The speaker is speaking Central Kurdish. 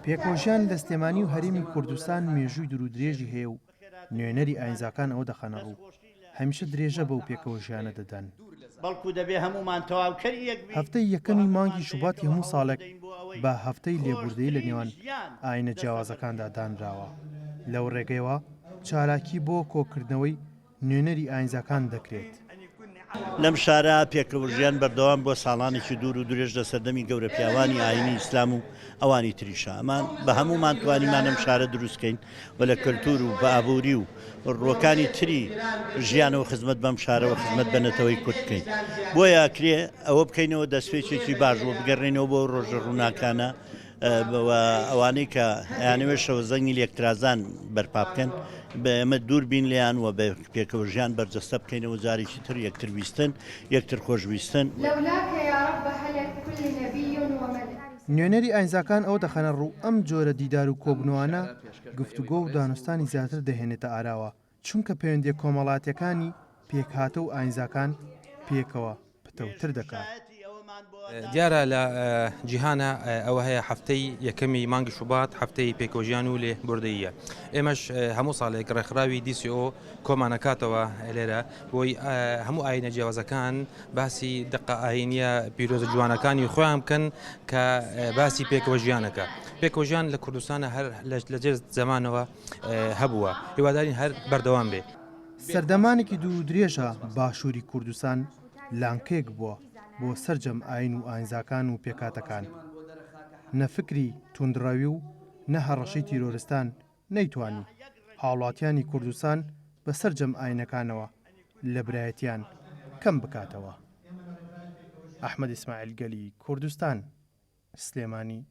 پێکەوەژیان لە سلێمانی و هەرێمی کوردستان مێژووی دوورودرێژی هەیە و نوێنەری ئاینزاکان ئەوە دەخەنەڕوو، هەمیشە درێژە بەو پێکەوەژیانە دەدەن. هەفتەی یەکەمی مانگی شوباتی هەموو ساڵێک بە هەفتەی لێبوردەیی لە نێوان ئاینە جیاوازەکاندا دانراوە، لەو رێگەیەوە چالاکی بۆ کۆکردنەوەی نوێنەری ئاینزاکان دەکرێت. لەم شارە پێکەوەژیان بەردەوام بووە ساڵانێکی دوور و درێژ لە سەردەمی گەورە پیاوانی ئاینی ئیسلام و ئەوانی تریشا ئەمان بە هەموومان توانیمان ئەم شارە دروست کەین و لە کەلتور و بە ئابووری و ڕووەکانی تری ژیانەوە خزمەت بەم شارەوە خزمەت بە نەتەوەی کورد بکەین بۆیە ئەکرێ ئەوە بکەینەوە دەستپێکێکی باش و بگەڕێینەوە بۆ ڕۆژە ڕووناکانە و ئەوانەی کە ئەیانەوێت شەوەزەنگی لێکترازان بەرپا بکەن بە ئێمە دوور بین لێیان و بە پێکەوە ژیان بەرجەستە بکەینەوە جارێکی تر یەکتر ویستن یەکتر خۆشویستن. لولاک یا رب هلک کل نبی ومن. نوێنەری ئاینزاکان ئەوە دەخەنە ڕوو ئەم جۆرە دیدار و کۆبوونەوانە گفتوگۆ و دانوستانی زیاتر دەهێنێتە ئاراوە، چونکە پەیوەندییە کۆمەڵاتییەکانی پێکهاتە و ئاینزاکان پێکەوە پتەوتر دەکات. دیارە لە جیهانە ئەوە هەیە هەفتەی یەکەمی مانگی شوبات هەفتەی پێکەوەژیان و لێبوردەییە ئێمەش هەموو ساڵێک ڕێکخراوی DCO کۆمانەکاتەوە لێرە بۆی هەموو ئاینە جیاوازەکان باسی دقە ئاینیە پیرۆزە جوانەکانی خۆیان بکەن کە باسی پێکەوە ژیانەکە پێکەوەژیان لە کوردستانە هەر لە جێ زەمانەوە هەبووە هیوادارین هەر بەردەوام بێ. سەردەمانێکی دوور و درێژە باشووری کوردستان لانکەیەک بووە بۆ سەرجەم ئاین و ئاینزاکان و پێکهاتەکان. نە فکری توندڕەوی و نە هەڕەشەی تیرۆرستان نەیتوانی هاوڵاتیانی کوردستان بە سەرجەم ئاینەکانەوە لە برایەتیان کەم بکاتەوە. ئەحمەد ئیسماعیل گەلی کوردستان، سلێمانی.